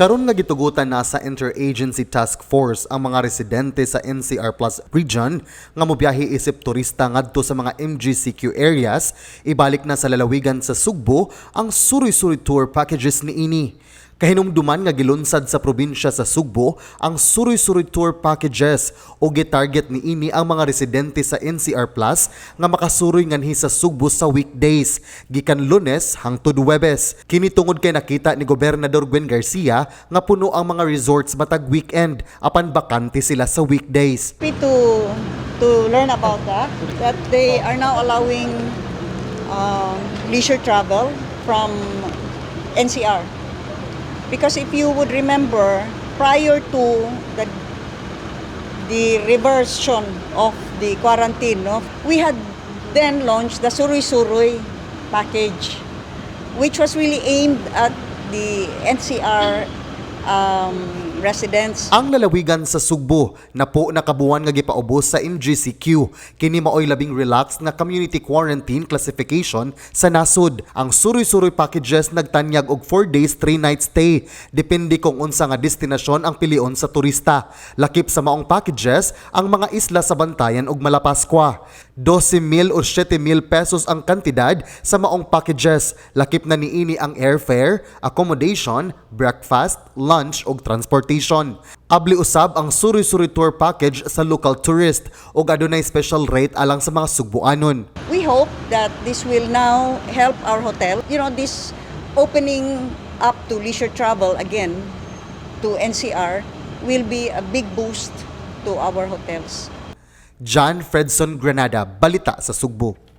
Karon nga gitugutan na sa Interagency Task Force ang mga residente sa NCR Plus region nga mobiyahe isip turista ngadto sa mga MGCQ areas, ibalik na sa lalawigan sa Sugbo ang Suroy-Suroy Tour packages niini. Kahinumduman nga gilunsad sa probinsya sa Sugbo ang Suroy-Suroy Tour packages o gitarget niini ang mga residente sa NCR Plus nga makasuroy nganhi sa Sugbo sa weekdays gikan Lunes hangtod Huwebes. Kini tungod kay nakita ni Gobernador Gwen Garcia nga puno ang mga resorts matag weekend apan bakante sila sa weekdays. Happy to learn about that, that they are now allowing leisure travel from NCR. Because if you would remember, prior to the reversion of the quarantine, no, we had then launched the Suroy Suroy package, which was really aimed at the NCR residents. Ang lalawigan sa Sugbo napo na kabuan nga gipaubos sa MGCQ. Kini maoy labing relaxed nga community quarantine classification sa nasod. Ang Suroy-Suroy packages nagtanyag og 4 days 3 nights stay depende kung unsa nga destinasyon ang pilion sa turista. Lakip sa maong packages ang mga isla sa Bantayan ug Malapascua. 12,000 o 7,000 pesos ang kantidad sa maong packages. Lakip na niini ang airfare, accommodation, breakfast, lunch ug transportation. Abli usab ang Suroy-Suroy Tour package sa local tourist ug adunay special rate alang sa mga Sugbuanon. We hope that this will now help our hotel. This opening up to leisure travel again to NCR will be a big boost to our hotels. John Fredson Granada, Balita sa Sugbo.